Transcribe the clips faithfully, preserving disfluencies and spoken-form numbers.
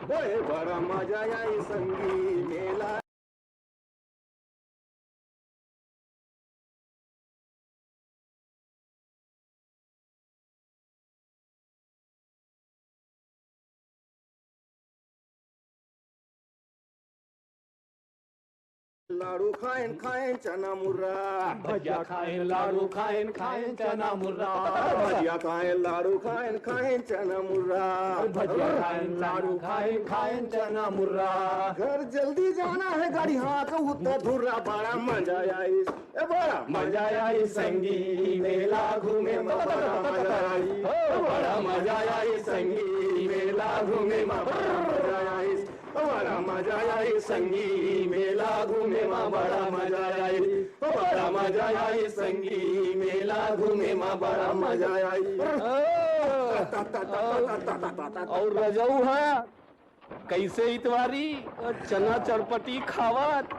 बड़े बड़ा मजा आई संगी मेला। लाडू खाएन खाएन चना मुर्रा। भजिया खाएन लाडू खाएन खाएन चना मुर्रा। भजिया खाएन लाडू खाएन खाएन चना मुर्रा। भजिया खाएन लाडू खाएन खाएन चना मुर्रा। घर जल्दी जाना है, गाड़ी हाँक उतना धुर्रा। बड़ा मजा आई, ए बड़ा मजा आई संगी मेला घूमे मा, बड़ा मजा आई। ओ बड़ा मजा आई संगी मेला घूमे मा, बड़ा मजा आई। बड़ा मजा आई संगी मेला घूमे मा, बड़ा मजा आई। बड़ा मजा आई संगी मेला घूमे मा, बड़ा मजा आई। और रजऊ हा कइसे इतवारी चना चटपटी खावत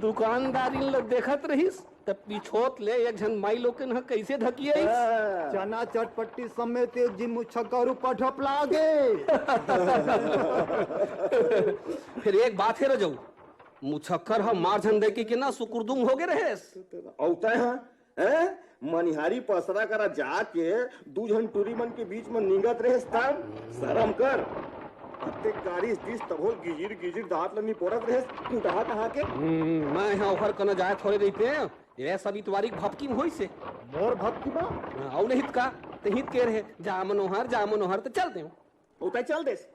दुकानदारिन ल देखत रहिस, त पिछोत ले एक झन माई लोगन ह कइसे धकियाइस। चना चटपटी समेत एक झिन मुछक्कर ऊपर ढपला गे। फेर एक बात हे रजऊ, मुछक्कर ह मार झन दे के ना सुकुरदुम होगे रहेस। अउ तैं ह हैं? मनिहारी पसरा करा जाके दू झन टूरी मन के बीच म निंगत रहेस तब? सरम कर। अतेक गारी दिस तभो गिजिर गिजिर दांत ल निपोरत रहेस, कुटहा कहा के। हम्म, मैं ह ओहर कना जाए थोरे रहिते, ये सब इतवारी के भपकी म होइस हे। मोर भपकी बा? हाँ, अउ नहीं त का, ते हित के रहे, जा मनोहर, जा मनोहर, त चल देव। ओ तैं चल देस।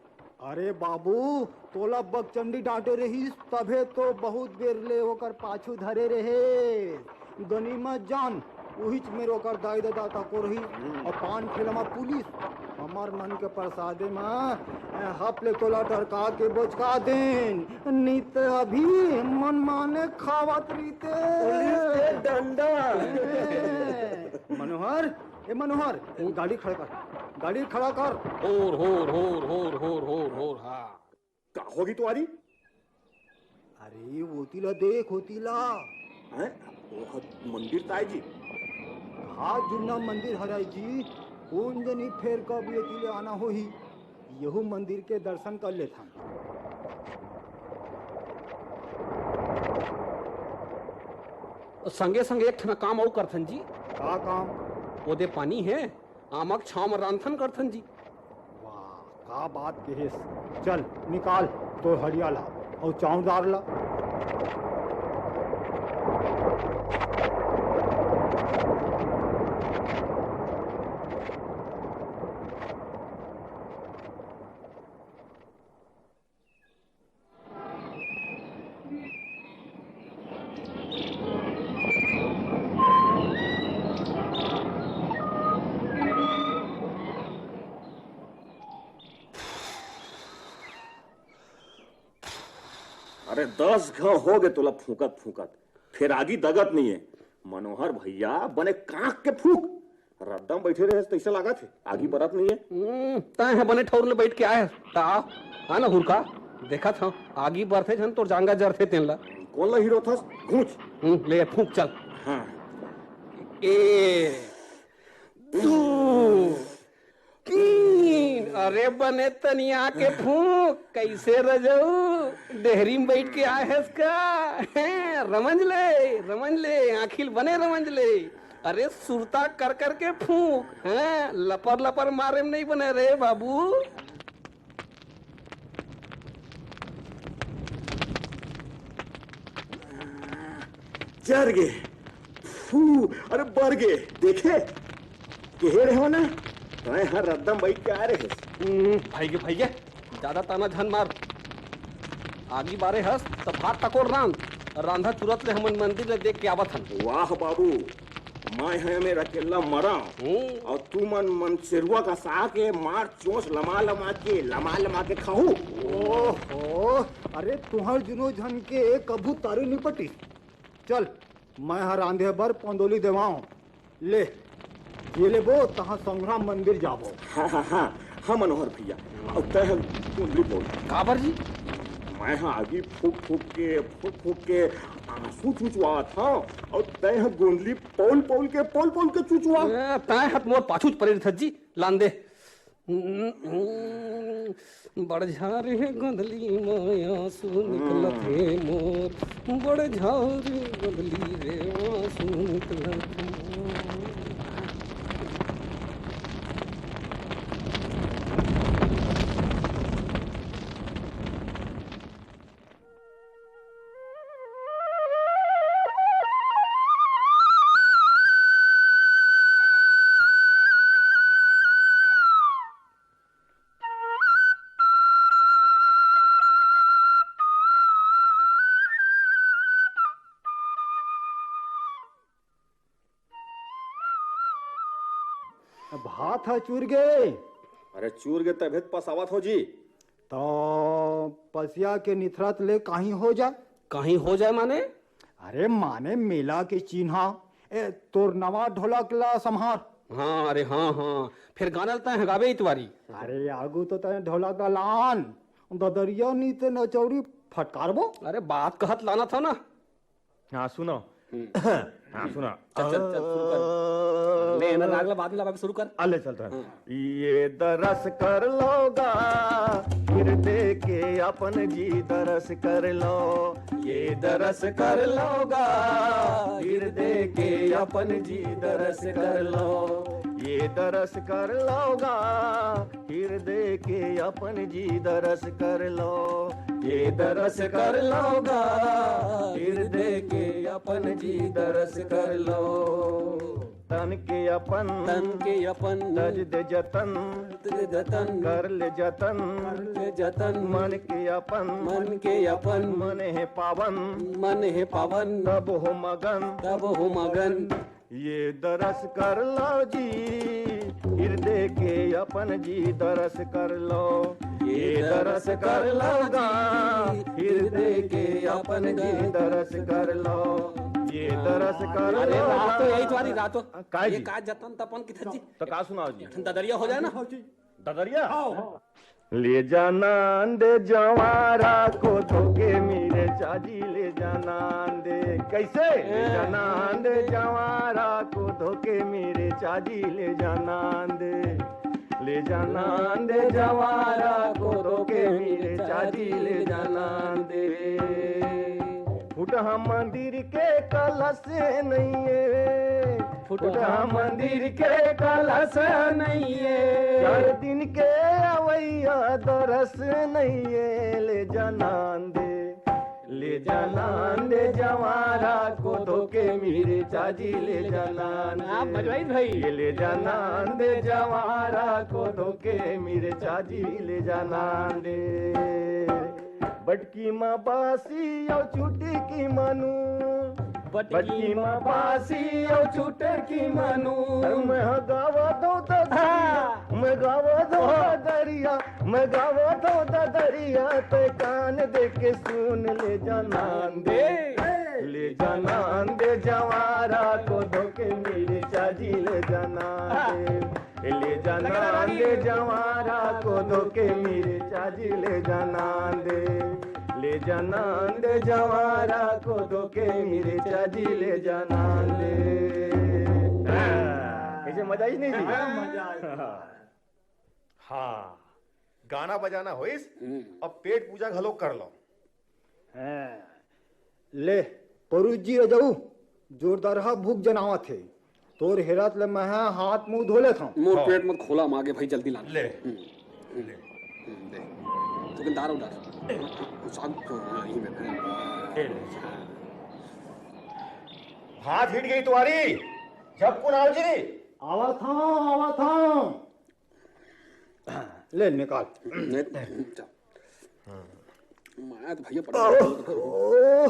अरे बाबू, तोला बकचंडी डांटे रहिस, तभे तो बहुत बेर ले ओकर पाछू धरे रहे। गनी मत जान, उहिच मेर ओकर दाई ददा तको रहिस। हम्म। अउ पान ठेला म पुलिस, हमर मन के परसादे म, ए, हप ले तोला टरका के बोचका देन, नइ त अभी मनमाने खावत रहिते। पुलिस के डंडा। मनोहर, ए मनोहर, गाड़ी खड़ा कर, गाड़ी खड़ा कर। होर, होर, होर, होर, होर, होर, होर, हाँ। का होगे इतवारी? अरे, ओती ला देख, ओती ला। हैं? ओ ह मंदिर ताय जी। हाँ, जुन्ना मंदिर हरय जी। कोन जनी फेर कब एती ले आना होही, यहू मंदिर के दर्शन कर लेथन। संगे संगे एक ठन काम अउ करथन जी। का काम? ओदे पानी हे, आमा के छांव म रांधथन करथन जी। वाह, का बात कहेस। चल, निकाल तोर हड़िया ला अउ चाउर दार ला। अरे, दस घांव होगे तोला फूंकत फूंकत, फेर आगी दगत नइये। मनोहर भइया, बने कांख के फूंक। रद्दा म बइठे रहेस तइसे लागत हे, आगी बरत नइये। हम्म, तैं ह बने ठउर ले बइठ के आय हस, त आ, आ ना हुरका, देखत हंव, आगी बरथे झन तोर जांगा जरथे तेन ला। कोन ला हिरोथस? घूंच। हम्म, ले फूंक चल। हाँ। ए, दू, तीन, अरे बने तनिया के फूंक, कइसे रजऊ, डेहरी म बइठ के आय हस का? हैं, रमंज ले, रमंज ले, आँखी ल बने रमंज ले। अरे सुरता कर कर के फूंक, हैं, लपर लपर मारे म नइ बने रे बाबू। जर गे। फू, अरे बर गे। देखे? केहे रेहेंव ना? तैं ह रद्दा म बइठ के आय रहेस। हम्म, भइगे, भइगे। जादा ताना झन मार। आगी बारे हस, त भात तको रांध। रांधा चुरत ले हमन मंदिर ल देख के आवत हन। वाह बाबू, मैं ह एमेर अकेल्ला मरंव। हम्म। अउ तुमन मन सेरुवा कसा के मार चोंच लमा लमा के, लमा लमा के खाहू। ओहो, अरे तुंहर जुनों झन के कभू तारी नइ पटिस। चल, मैं ह रांधे बर पंदोली देवांव। ले, ये लेबो, तहाँ संघरा मंदिर जाबो। हाँ, हाँ, हाँ, हाँ, मनोहर भइया, अउ तैं ह गोंदली पउल। काबर जी? मैं ह आगी फूंक फूंक के, फूंक फूंक के आंसू चुचवात हंव, अउ तैं ह गोंदली पउल पउल के, पउल पउल के चुचवा। ए, तैं ह त मोर पाछू च परे रहिथस जी, लान दे। बड़ झारी गोंदली म आंसू निकलत हे मोर, बड़ झारी गोंदली रे आंसू निकलत हे मोर। भात ह चूर गे। अरे चूर गे तभे त पसावत हो जी। त पसिया के निथरत ले काहीं हो जाए। काहीं हो जाए माने? अरे माने मेला के चिन्हा। ए, तोर नवा ढोलक ला सम्हार। हाँ, अरे हाँ, हाँ। फिर गाना ल तैं ह गाबे इतवारी। अरे आगू तो तैं ढोलक ला लान। ददरिया नी ते नचौरी फटकारबो। अरे बात कहत लानत हव ना। हाँ, सुनो। हम्म। हाँ, सुनो। चल, चल, चल, शुरू कर। ले, ना, राग ला बाद में लगाबे, शुरू कर। आ, ले, चलता है। हाँ। ये दरस कर लोगा, हिरदे के अपन जी दरस कर लो। ये दरस कर लोगा, हिरदे के अपन जी दरस कर लो। ये दरस कर लोगा, हिरदे के अपन जी दरस कर लो। ये दरस कर लोगा, हिरदे के अपन जी दरस कर लो। तन के अपन, तन के अपन, तज दे जतन, तज दे जतन, कर ले जतन, कर ले जतन, मन के अपन, मन के अपन, मन हे पावन, मन हे पावन, तब हो मगन, तब हो मगन। ये दरस कर लो जी, हिरदे के अपन जी दरस कर लो। ये दरस कर लो जी, हिरदे के अपन जी दरस कर लो। ये दरस कर अरे लो। रात तो यही तुम्हारी रात हो। काय ये जी? का जतन तपन किधर जी? तो का सुनाओ जी? ठंडा दरिया हो जाए ना। ददरिया? हाँ, हाँ। ले जाना दे जवारा को धोके मेरे चाजी, ले जाना दे। कैसे? ले जाना दे जवारा को धोके मेरे चाजी, ले जाना दे। ले जाना दे जवारा को धोके मेरे चाजी, ले जाना दे। फुटहा मंदिर के कलश नहीं है, फुटहा मंदिर के कलश नहीं है। चार दिन के अवैया दरस नहीं है, ले जाना दे, ले जाना दे जवारा को धोके मेरे चाजी, ले जाना दे। आप बजवाई भाई। ये ले जाना दे जवारा को धोके मेरे चाजी, ले जाना दे। बटकी मा बासी अउ चुटकी मा नून। बटकी मा बासी अउ चुटकी मा नून। मैं गावा दो ददरिया, हाँ। मैं गावा दो ददरिया, मैं गावा दो ददरिया, ते कान दे के सुन ले जाना दे। ले जाना दे जवारा को धोके मेरे चाजी, ले जाना दे। ले जाना दे जवारा को धोके मेरे चाजी, ले जाना दे। ले जाना दे जवारा को धोके मेरे चाजी, ले जाना दे। कैसे मजा आई नहीं जी? हाँ, मजा आया। हाँ, गाना बजाना होइस, हम्म। अब पेट पूजा घलो कर लो। हाँ। ले, परुस जी रजऊ, जोरदारहा भूख जनावत हे। तोर हेरत ले मैं हा हाथ मुंह धो लेत हंव। मोर हाँ। पेट मत खोला, मागे भाई, जल्दी ला। ले। हम्म, हम्म, ले। हम्म, दे। दुकानदार उधर। साग तो, हाँ, यहीं में। ए ले। भात हिट गई तुम्हारी। जब कुण आओ जी। आवत हंव, आवत हंव। ले निकाल। ले, चल। माया तो भैया पड़ा। ओहो।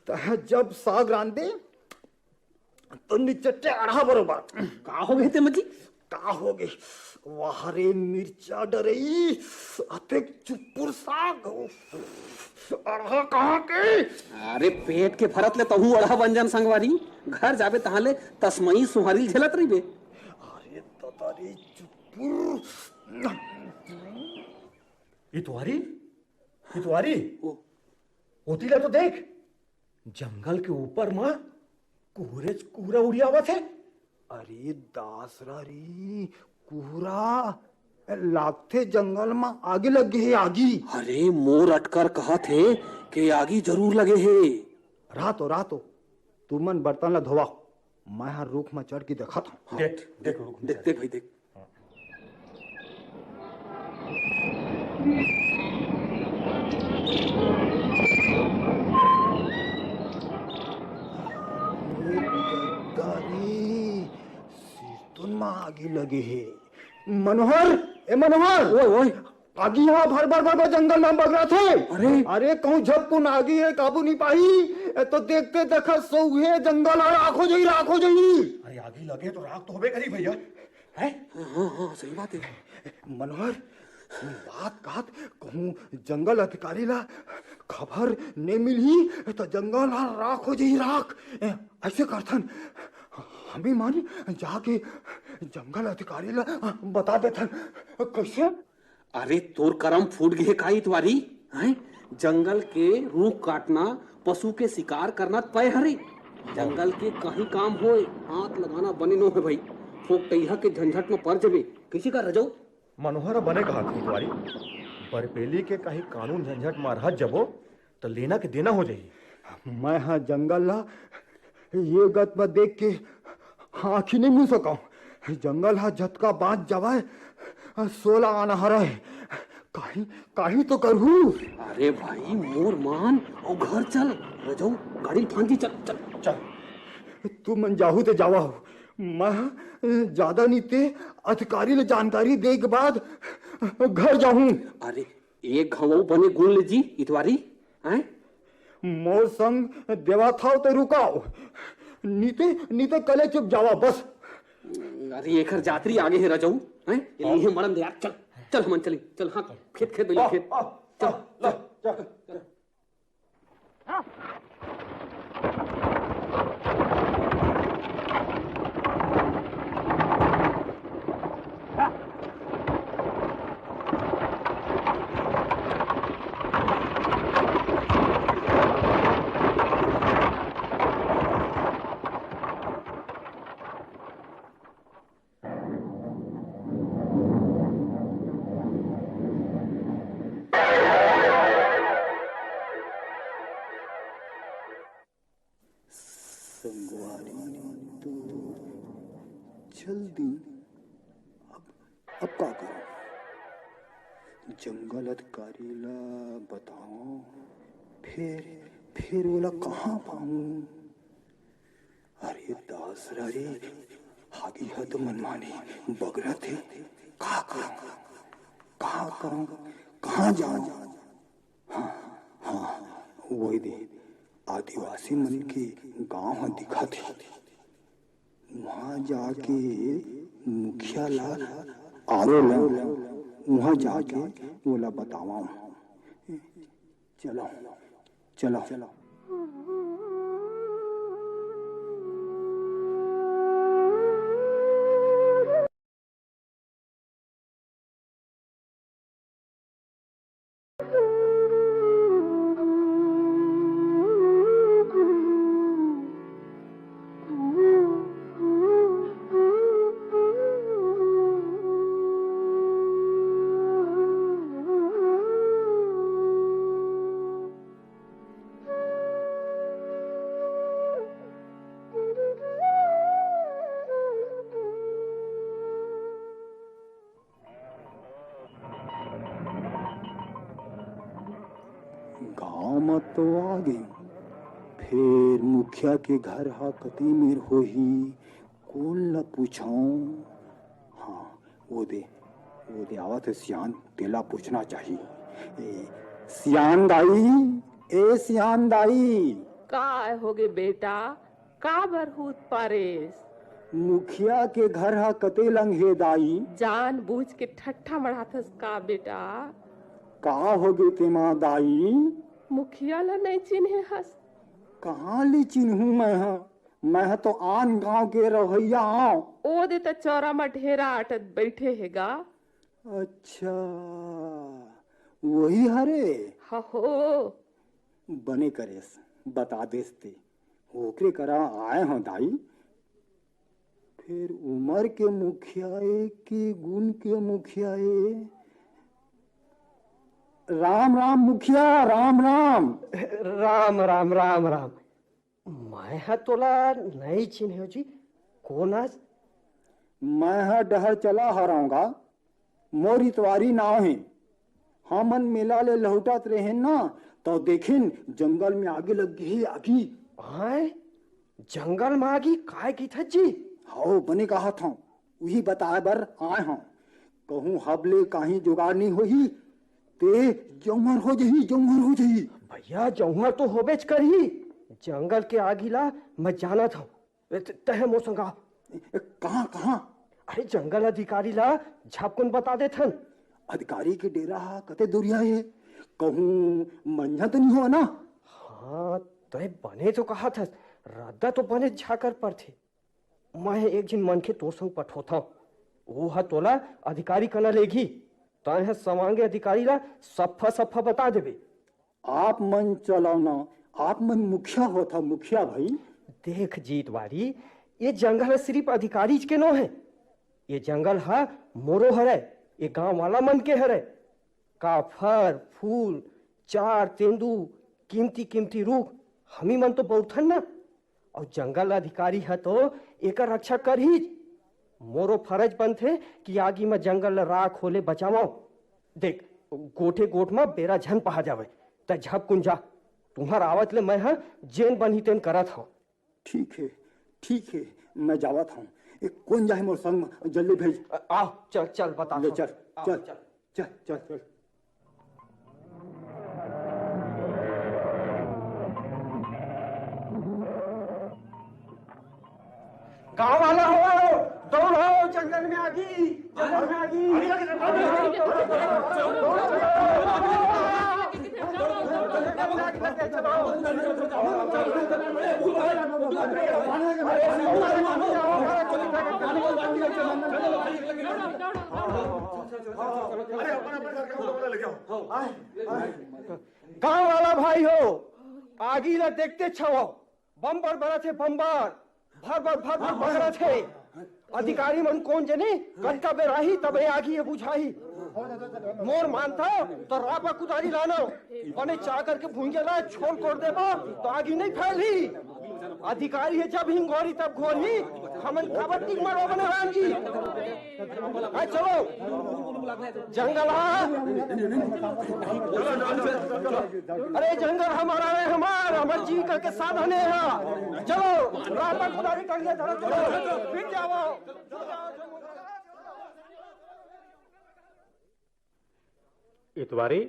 तैं जब साग रांधे, तो निचट्टे अड़हा बरोबर। का हो गए ते मजी? का हो गए? वाह रे मिर्चा डरई, अतेक चुपुर साग। अड़हा कहाँ के? अरे पेट के भरत ले तहू अड़हा बन जान संगवारी। घर जाबे तहाँ ले तसमई सुहारी झेलत रहिबे। अरे ददा रे चुपुर। इतवारी, इतवारी, ओ। ओती ला तो देख, जंगल के ऊपर म कुहरेच कुहरा उड़ियावत हे। अरे दासरा रे, कुहरा, लागथे जंगल म आगी लग गे हे, आगी। अरे मोर अटकर कहत हे के आगी जरूर लगे हे। रहा तो, रहा तो, तुमन बर्तन ला धोवा, मैं हर रूख म चढ़ के देखत हूँ। देख, देख, रूख म देख, चढ़। देख भाई, देख। अरे ददा रे, सिरतोन म आगी लगे हे। मनोहर, ए मनोहर। ओए, ओए। आगी ह भर भर भर भर जंगल म बगराथे। अरे। अरे कहूँ झपकुन आगी हे, काबू नहीं पाही। ए तो देखते देखत सौहे जंगल ह राख हो जाही, राख हो जाही। अरे आगी लगे तो राख तो होबे करही भैया। हैं? हाँ, हाँ, हाँ, सही बात हे। मनोहर, बात कहत कहूँ जंगल अधिकारी ला खबर नहीं मिलही त जंगल ह राख हो जाही, राख। ए, ऐसे करथन, हमी मन जाके जंगल अधिकारी ला बता देथन। कैसे? अरे तोर करम फूट गे हे का इतवारी? हैं? जंगल के रूख काटना, पशु के शिकार करना तय हरे। जंगल के कहीं काम होए, हाथ लगाना बने नो हे भाई। फोकटइहा के झंझट म पर जबे। कइसे कर रजऊ? मनोहर बने कहत हे इतवारी, बरपेली के कहीं कानून झंझट म रहत जबो, त लेना के देना हो जाही। मैं ह जंगल ला ये गत म देख के आँखी नहीं मुन सकव। जंगल ह जतका बाँच जावय, सोला आना हरय। काहीं, काहीं तो करहू। अरे भाई, मोर मान अउ घर चल। रजऊ, गाड़ी म फांद जी, चल, चल। चल। तुमन जाहू ते जावा हो, मैं जादा नी ते अधिकारी ले जानकारी दे के बाद घर जाहूँ। अरे, एक घाव अउ बने गुन ले जी, इतवारी, हैं? मोर संग देवा थाव ते रुकाव, नी ते, नी ते कले चुप जावा बस। अरे, एकर जातरी आगे हे रजऊ, हैं? ये हाँ। लीहे मरन दे यार, चल, चल हमन चली, चल, हाँ, खेत, खेत, बेली, आ, खेत, आ, चल, आ, चल, चल, चल। संगवारी तो चल दी। अब, अब का करूं? जंगल अधिकारी ला बताओ, फिर, फिर ओला कहाँ पाऊं? अरे दासरा रे, आगी ह तो मनमानी बगरत हे। का करूं? का करूं? कहाँ जाऊं? हाँ, हाँ, वही दे, आदिवासी मन के गांव ह दिखत हे। वहां जाके मुखिया ला आरो ला, वहां जाके ओला बतावा। चलो, चलो। गांव म तो आ गेंव, फेर मुखिया के घर ह कति मेर होही, कोन ल पूछंव? हाँ, वो दे, वो दे आवत हे सियान, तेला पूछना चाही। ए, सियान दाई, ए सियान दाई। काय होगे बेटा, काबर हुत पारेस? मुखिया के घर ह कते लंग हे दाई? जान बूझ के ठट्ठा मढ़ाथस का बेटा? का होगे तेमा दाई? मुखिया ल नइ चिन्हे हस? कहाँ ले चिन्हूं मैं ह? मैं ह तो आन गांव के रहइया आंव। ओ दे त चौरा म ढेरा आटत बइठे हे गा। अच्छा, वही हरे? हहो। बने करेस, बता देस ते। ओकरे करा आए हंव दाई। फेर उमर के मुखिया ए कि गुन के मुखिया ए? राम राम मुखिया, राम राम। राम राम, राम राम। मैं ह तोला नइ चिन्हेंव जी, कोन अस? मैं ह डहर चला हरंव गा, मोर इतवारी नाव हे। हमन मेला ले लहुटत रहेन ना, त देखेन जंगल में आगी लग गे हे, आगी। आय, जंगल में आगी? काय कहिथस जी? हव, बने कहत हंव, उही बताय बर आय हंव। कहूं हब ले काहीं जुगाड़ नइ होही, ते जौंहर हो जही, जौंहर हो जही। भइया, जौंहर तो होबेच करही। जंगल के आगी ला मैं जानत हंव। ए, त-, तैं मोर संग आ। ए, कहाँ, कहाँ? अरे, जंगल अधिकारी ला झपकुन बता देथन। अधिकारी के डेरा ह कते दुरिहा हे? कहूं मंझा तो नइ होवय ना? हाँ, तैं बने तो कहत हस, रद्दा तो बने झाकर परथे। मैं एक झिन मनखे तोर संग पठोथंव, वो ह तोला अधिकारी कना लेगही। तैं ह सवांगे अधिकारी ला सफ्फा सफ्फा बता देबे। आप मन चलव ना, आप मन मुखिया होथा, मुखिया भाई। देख जी इतवारी, ये जंगल ह सिरिफ अधिकारीच के नो हे, ये जंगल ह मोरो हरय, ये गांव वाला मन के हरय। का फर, फूल, चार, तेंदू, कीमती, कीमती रूख हमी मन तो बउरथन ना, अउ जंगल अधिकारी ह तो एकर रक्षा करहीच। मोरो फरज बनथे कि आगी म जंगल ल राख होले बचावंव। देख, गोठे गोठ म बेरा झन पहा जावय, त झपकुन जा। तुंहर आवत ले मैं ह जेन बनही तेन करत हंव। ठीक हे, ठीक हे, मैं जावत हंव। ए, कोन जाही मोर संग म? जल्दी भेज। आ, आ, चल, चल, बता ले, दो। चल, आ, चल, चल। चल, चल, चल। गांव वाला हो, दौड़ो, जंगल में आगी, जंगल में आगी। गांव वाला भाई हो, आगी ला देखते छवो, बम्बर बरत हे, बम्बर, भर भर भर भर पकड़त हे। अधिकारी मन कोन जनी कतका बेर आही, तब ए आगी हे बुझाही। मोर मानता तो रापा कुदारी लानो, बने चा करके भुंजा ला छोल कोर देबो, तो आगी नइ फैलही। अधिकारी हे जब हिंगोरी तब घोरी, हमन काबर टिक मारो बने राम जी। आ, चलो, जंगल हा। अरे, जंगल हमारा है, हमार, हमार जीविका के साधन है हा। चलो, रापा कुदारी टंगिया धरो, चलो, फिर जाओ। इतवारी,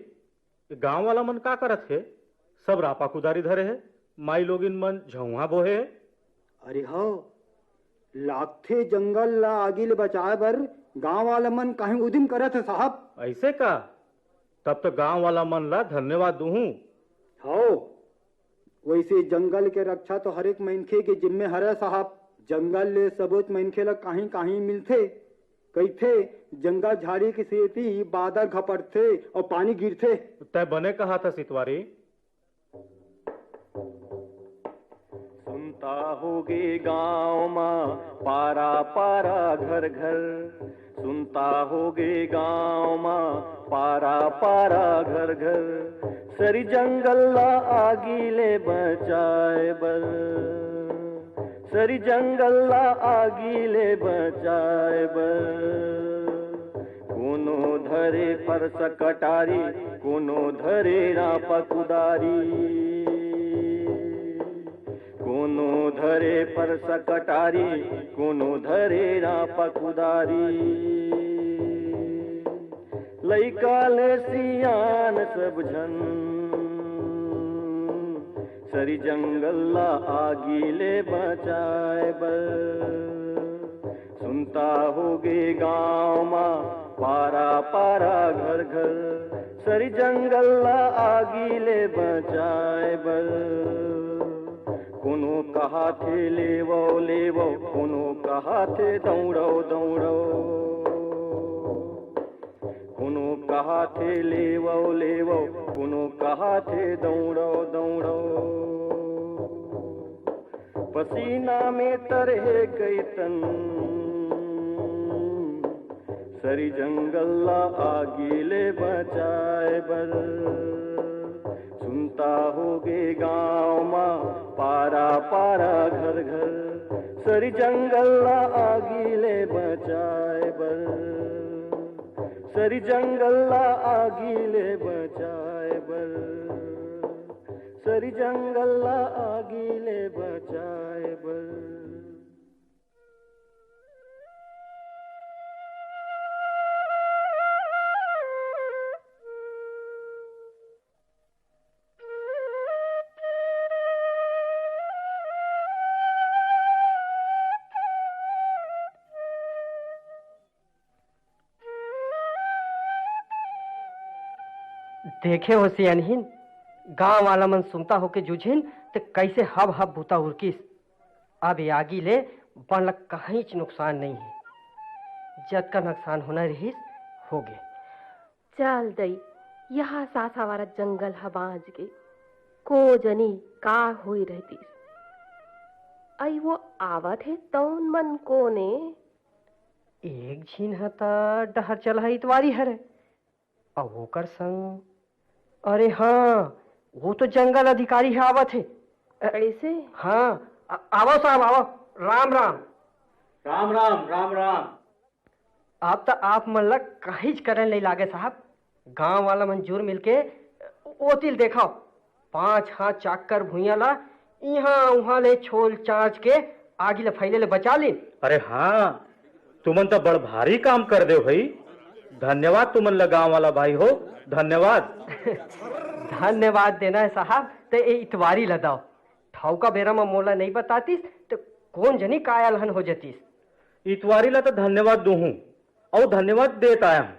गांव वाला मन का करत हे? सब रापा कुदारी धरे हे, माई लोगिन मन झउहा बोहे हे। अरे हो, लागथे जंगल ला आगी ले बचाए बर गांव वाला मन काहीं उदिम करत हे साहब। अइसे का? तब तो गांव वाला मन ला धन्यवाद दूहूं। हो, वइसे जंगल के रक्षा तो हर एक मनखे के जिम्मे हरय साहब। जंगल ले सबोच मनखे ला काहीं काहीं मिलथे। कहिथे, जंगल झाड़ी के सेती बादर घपटथे अउ पानी गिरथे। तैं बने कहत हस इतवारी। सुनता होगे गांव मा पारा पारा घर घर, सुनता होगे गांव मा पारा पारा घर घर, सरी जंगल ला आगी ले बचाए बर, सरी जंगल ला आगी ले बचाए बर। कोनो धरे फरसा कटारी, कोनो धरे रापा कुदारी। कोनो धरे फरसा कटारी, कोनो धरे रापा कुदारी। लइका ले सियान सब झन, सरी जंगल ला आगी ले बचाए बर। सुनता होगे गांव मा पारा पारा घर घर, सरी जंगल ला आगी ले बचाए बर। कोनो कहाथे लेवो लेवो, कोनो कहाथे दौड़ो दौड़ो। कोनो कहाथे लेवो लेवो, कोनो कहाथे दौड़ो दौड़ो। पसीना में तरहे कइतन, सरी जंगल ला आगी ले बचाए बर। सुनता होगे गांव मा पारा पारा घर घर, सरी जंगल ला आगी ले बचाए बर। सरी जंगल ला आगी ले बचाए बर, सरी जंगल ला आगी ले बचाए बर। देखे हो सियानहिन, गांव वाला मन सुनता होके जूझिन, त कइसे हब हब बूता उरकिस। अब ए आगी ले बन ल कहींच नुकसान नइ हे। जतका नुकसान होना रिहिस, होगे। चल दई, यहा सासा वाला जंगल ह बांच गे। को जनी का होई रहतिस। अई वो आवत हे तउन मन कोने? एक झिन ह त डहर चलहा इतवारी हरे, अउ ओकर संग, अरे हाँ, वो तो जंगल अधिकारी ह आवत हे। अ, कइसे? हाँ, आ-, आवव साहब, आवव। राम राम। राम राम, राम राम। अब त आप मन ला काहीच करन नइ लागे साहब। गांव वाला मन जुर मिलके ओतिल देखव, पांच हाथ चाकर भुइयां ला इहां उहां ले छोल चांच के आगी ला फैले ले बचा लीन। अरे हाँ, तुमन त बड़ भारी काम कर देव भई। धन्यवाद तुमन ला गांव वाला भाई हो, धन्यवाद। धन्यवाद देना हे साहब, ते ए इतवारी ला दव। ठौका बेरा म मोला नइ बतातिस त कोन जनी काय अलहन हो जतिस। इतवारी ला त धन्यवाद दूहूं, अउ धन्यवाद देत आया हूं।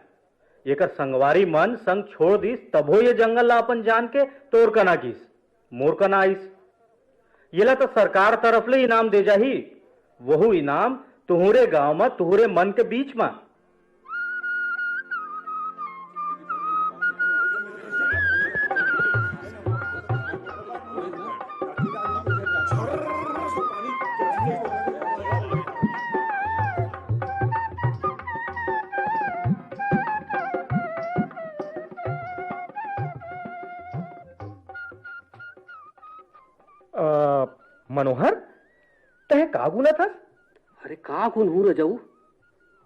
एकर संगवारी मन संग छोड़ दिस, तभो ये जंगल ला अपन जान के तोर कना गिस, मोर कना आइस। येला त सरकार तरफ ले इनाम दे जाही, वहू इनाम तुहरे गांव म, तुहरे मन के बीच म। अ, मनोहर, तैं का गुनत हस? अरे, का गुनहूं रजऊ?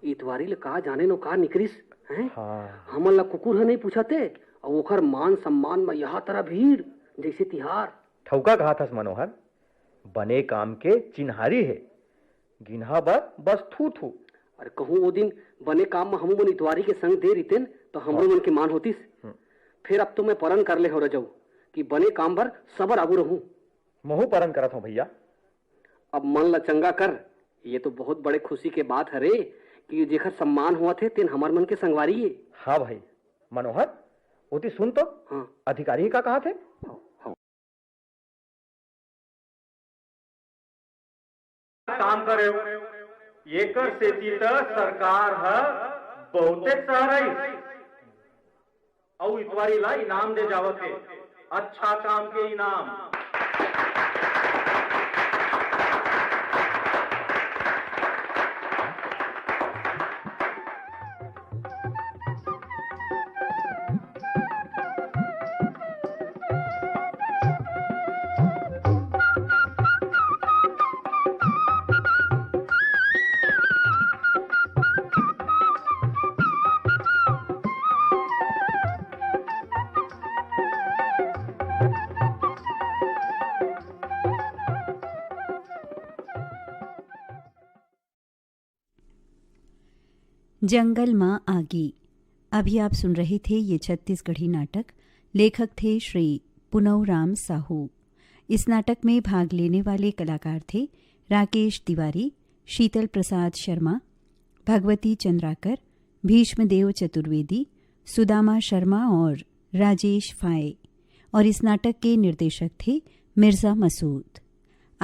इतवारी ले का जाने नो का निकरिस, हैं? हाँ। हमन ला कुकुर ह नइ पूछत हे, अउ ओखर मान सम्मान म यहा तरा भीड़, जइसे तिहार। ठउका कहत हस मनोहर, बने काम के चिन्हारी हे, गिनहा बर बस थू थू। अरे कहूं ओ दिन बने काम म हमू मन इतवारी के संग दे रितेन, त हमरो मन के मान होतिस। हम्म। फेर अब तो मैं परन कर ले हंव रजऊ, कि बने काम बर सबर आगू रहूं। महू परन करत हंव भइया। अब मन ला चंगा कर, ये तो बहुत बड़े खुशी के बात हरे कि जेखर सम्मान होवत हे, तेन हमर मन के संगवारी ए। हाँ भाई, मनोहर, ओती सुन तो, हाँ। अधिकारी का कहत हे? हाँ, हाँ। काम करे, एकर सेती त सरकार ह बहुते सहरई। अउ इतवारी ला इनाम दे जावत हे, अच्छा काम के इनाम। जंगल मां आगी। अभी आप सुन रहे थे ये छत्तीसगढ़ी नाटक। लेखक थे श्री पुनव राम साहू। इस नाटक में भाग लेने वाले कलाकार थे राकेश तिवारी, शीतल प्रसाद शर्मा, भगवती चंद्राकर, भीष्मदेव चतुर्वेदी, सुदामा शर्मा और राजेश फाये। और इस नाटक के निर्देशक थे मिर्जा मसूद।